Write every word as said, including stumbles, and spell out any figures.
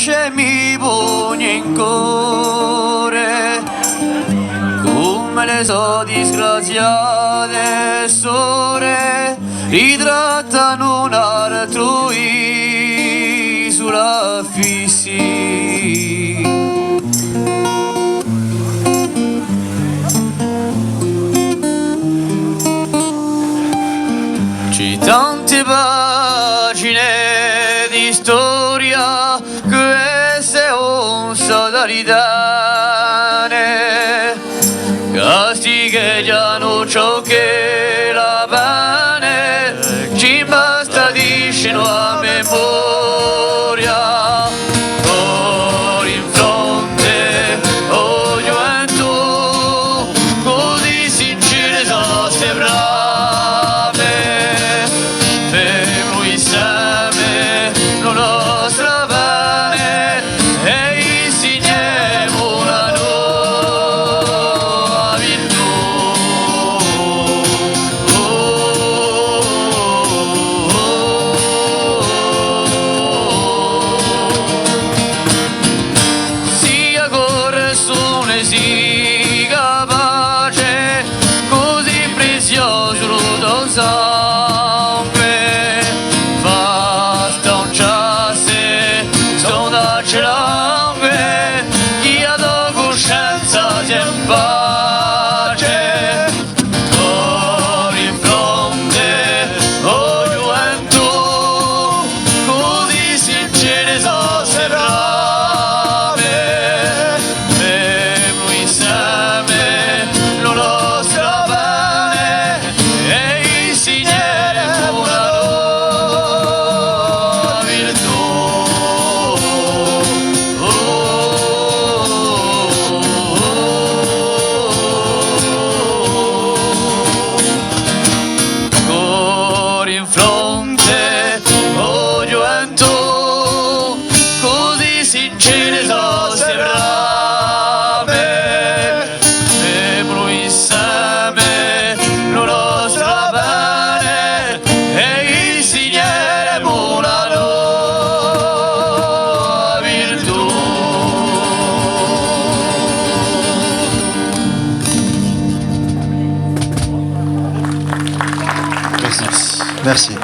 È mi pone in core, cum'è e so disgraziate sore, ritrattanu un altru isula affissi. Ci tante pagine di storia queste onze di ritane, castighegghjanu ciò ch'ella vane, ci imbastardiscenu a memoria. Cori in fronte, o ghjuventù, cusì sincere sò ste brame, femu inseme lu nostru avvene è insignemu la nova virtù. Sia corre sù ne siga pace, cusì preziosu lu to sangue, fà stanciasse st'onda ci langue, chì a to cuscenza sia in pace. Cori in fronte, o ghjuventù, cusì sincere sò ste brame, femu inseme lu nostru avvene è insignemu la nova virtù. Cori in fronte, o ghjuventù, cusì sincere sò ste brame, femu inseme lu nostru avvene è insignemu la nova virtù. Merci. Merci.